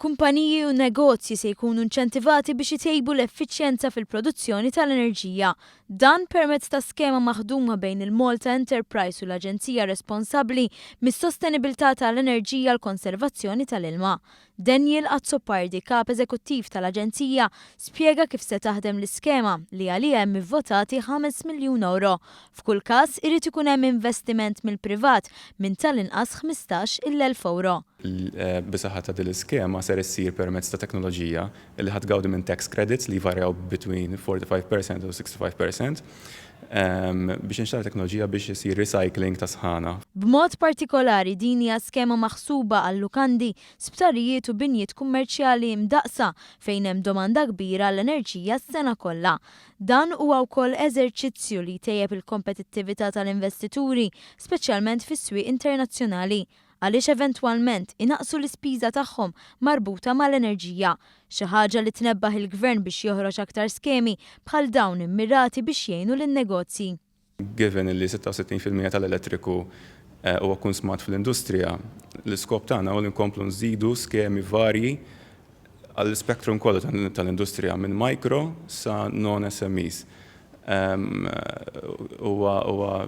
Kumpaniji u negozji se jkunu inċentivati biex itejbu l-effiċjenza fil-produzzjoni tal-enerġija. Dan permezz ta' skema maħduma bejn il-Malta Enterprise u l-Aġenzija responsabbli mis-sostenibilità tal-enerġija l-konservazzjoni tal-ilma. Daniel Azzopardi, kap eżekuttiv tal-Aġenzija, spjega kif se taħdem l-iskema li għaliha hemm ivvotati 5 miljun euro. F'kull każ irid ikun hemm investiment mill-privat minn tal-inqas 15,000 euro. Bis-saħħa ta' din l-iskema ser issir permezz ta' teknoloġija li ħa tgawdi minn tax credits li jvarjaw between 45% u 65% biex inxtara teknoloġija biex isir recycling ta' sħana. B'mod partikolari din hija skema maħsuba għal lukandi, sptarijiet u binjiet kummerċjali mdaqqsa fejn hemm domanda kbira għall-enerġija s-sena kollha. Dan huwa wkoll eżerċizzju li jtejjeb il-kompetittività tal-investituri, speċjalment fis-swieq internazzjonali, għaliex eventwalment inaqqsu l-ispiża tagħhom marbuta mal-enerġija, xi ħaġa li tnebbaħ il-Gvern biex joħroġ aktar skemi bħal dawn immirati biex jgħinu lin-negozji. Given li 66% tal-elettriku huwa konsmat fl-industrija, l-iskop tagħna hu li nkomplu nżidu skemi varji għall-spektrum kollu tal-industrija minn micro sa non-SMEs. Huwa